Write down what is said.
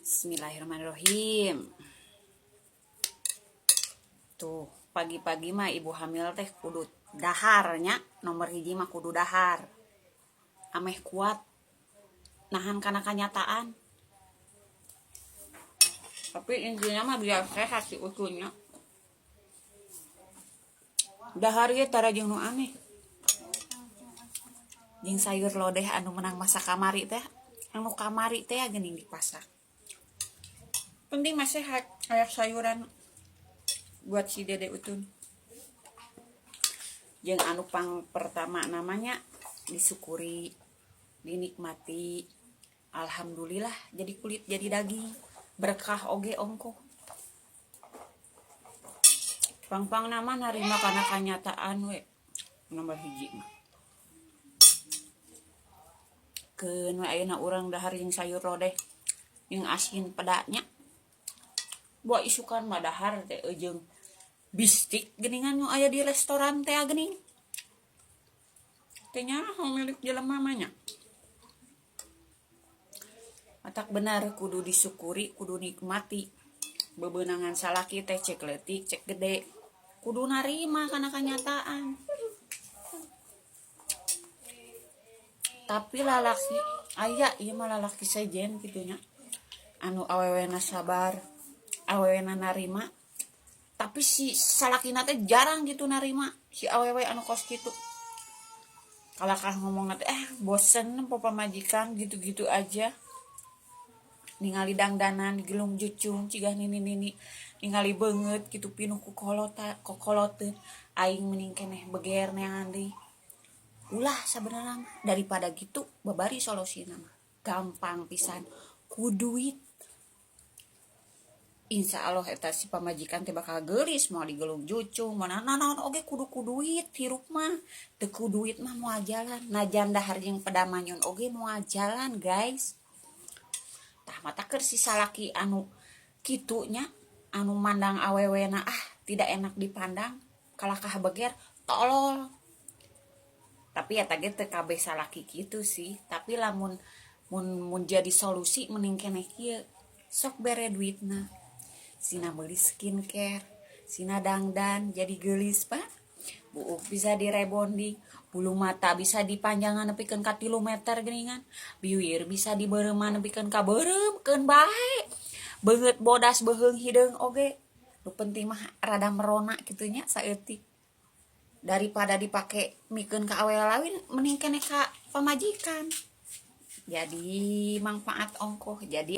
Bismillahirrahmanirrahim. Tuh, pagi-pagi mah ibu hamil teh kudu daharnya, nomor hiji mah kudu dahar. Ameh kuat nahan kana kanyataan. Tapi intinya mah biar sehat si utuhnya. Dahar ge tara jeung nu aneh. Jeung sayur lodeh anu menang masak kamari teh, anu kamari teh geuning dipasak. Penting mah sehat, kayak sayuran buat si Dede Utun. Jeung anu pang pertama namanya disyukuri, dinikmati. Alhamdulillah jadi kulit jadi daging, berkah oge ongkoh. Pang-pang nama narima kana kanyataan we nomor hiji mah. Keun we ayeuna urang dahar jeung sayur lodeh jeung asin pedanya. Buah isukan mah dahar teh jeung bistik geuningan nu aya di restoran teh geuning. Teh nyaho milik jelema mah nya. Matak benar kudu disyukuri, kudu nikmati. Bebenangan salaki teh cek leutik, cek gede. Kudu narima kana kanyataan. Tapi lalaki aya ieu mah lalaki sejen kitu nya. Anu awewena sabar, awewena narima. Tapi si salakina teh jarang gitu narima si awewe anu kos kitu. Kalakah ngomong teh bosen pamajikan gitu-gitu aja. Ningali dangdanan digelung jucung cigah nini-nini, ningali beungeut kitu pinuh ku kolota kokoloteun, aing mending keneh beger neangan deui. Ulah sabenerna daripada gitu babari solusina mah. Gampang pisan ku duit. Insya Allah eta si pamajikan teh bakal geulis moal digelung jucung, moal naon oge kudu ku duit hirup mah. Teu ku duit mah moal jalan. Najan dahar jeung pedamanyun oge moal jalan, guys. Tah mata keur si salaki anu kitu nya, anu mandang awewena tidak enak dipandang, kalakah beger, tolol. Tapi ya teh teu kabeh salaki kitu sih, tapi lamun mun jadi solusi mending keneh kieu. Sok bere duitna. Sina meuli skincare, sina dangdan jadi geulis, Pak. Buuk bisa direbonding, bulu mata bisa dipanjangan nepikeun ka 3 meter geuningan, biwir bisa dibeureuman nepikeun ka beureumkeun bae. Beungeut bodas beuheung hideung oge. Nu penting mah rada merona kitu nya saeutik. Daripada dipake mikeun ka awewe lawin mending keneh ka pamajikan. Jadi manfaat ongkoh, jadi